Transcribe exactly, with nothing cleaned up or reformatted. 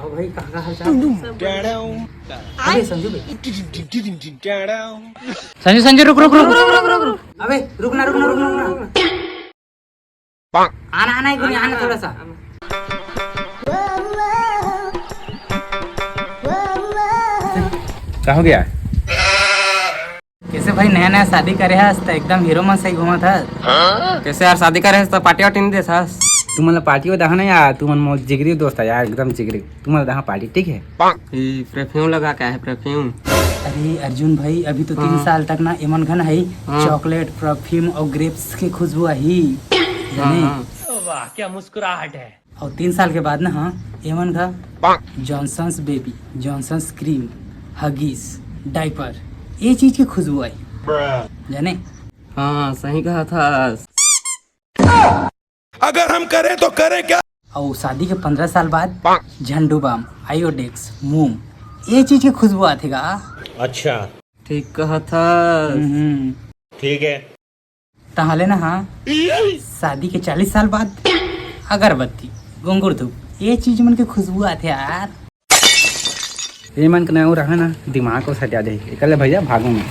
भाई, कहाँ का हाल चाल? अबे संजू भाई। संजू, संजू, रुक, रुक, रुक, रुक, रुक, रुक। अबे रुक ना, रुक ना, रुक ना, रुक ना। आना, आना, एक मिनट, आना थोड़ा सा। का हो गया? कैसे भाई, नया नया शादी करे हस त एकदम हीरो मन सही घूमत हस। कैसे यार, शादी करे हस त पार्टी वार्टी नहीं देत हस? तुमन ला पार्टी वो दहा ना यार, तुमन मोर जिगरी दोस्त है यार, एकदम जिगरी। तुमन ला दहा पार्टी, ठीक है? ये परफ्यूम लगा क्या है, परफ्यूम? अरे अर्जुन भाई, अभी तो तीन हाँ। साल तक ना एमन घन है, हाँ। चॉकलेट, परफ्यूम और ग्रेप्स के खुशबू आही। हाँ, जाने? हाँ। वाह, क्या मुस्कुराहट है। और तीन साल के बाद ना, हाँ, एमन का Johnson's baby, Johnson's cream, Huggies, diaper, ये चीज की खुशबू आई। जाने? हाँ, सही कहा था। अगर हम करें तो करें क्या? और शादी के पंद्रह साल बाद झंडू बाम, आयोडेक्स, मोम, ये चीज की खुशबू आथे गा। अच्छा। ठीक कहा था। हम्म। ठीक है। तहां ले ना, हाँ, शादी के चालीस साल बाद अगरबत्ती, घुंघरू धूप, ये चीज मन के खुशबू आथे यार। ये मन के ना रहा ना, दिमाग को सटिया दे। एकले भैया भागो में।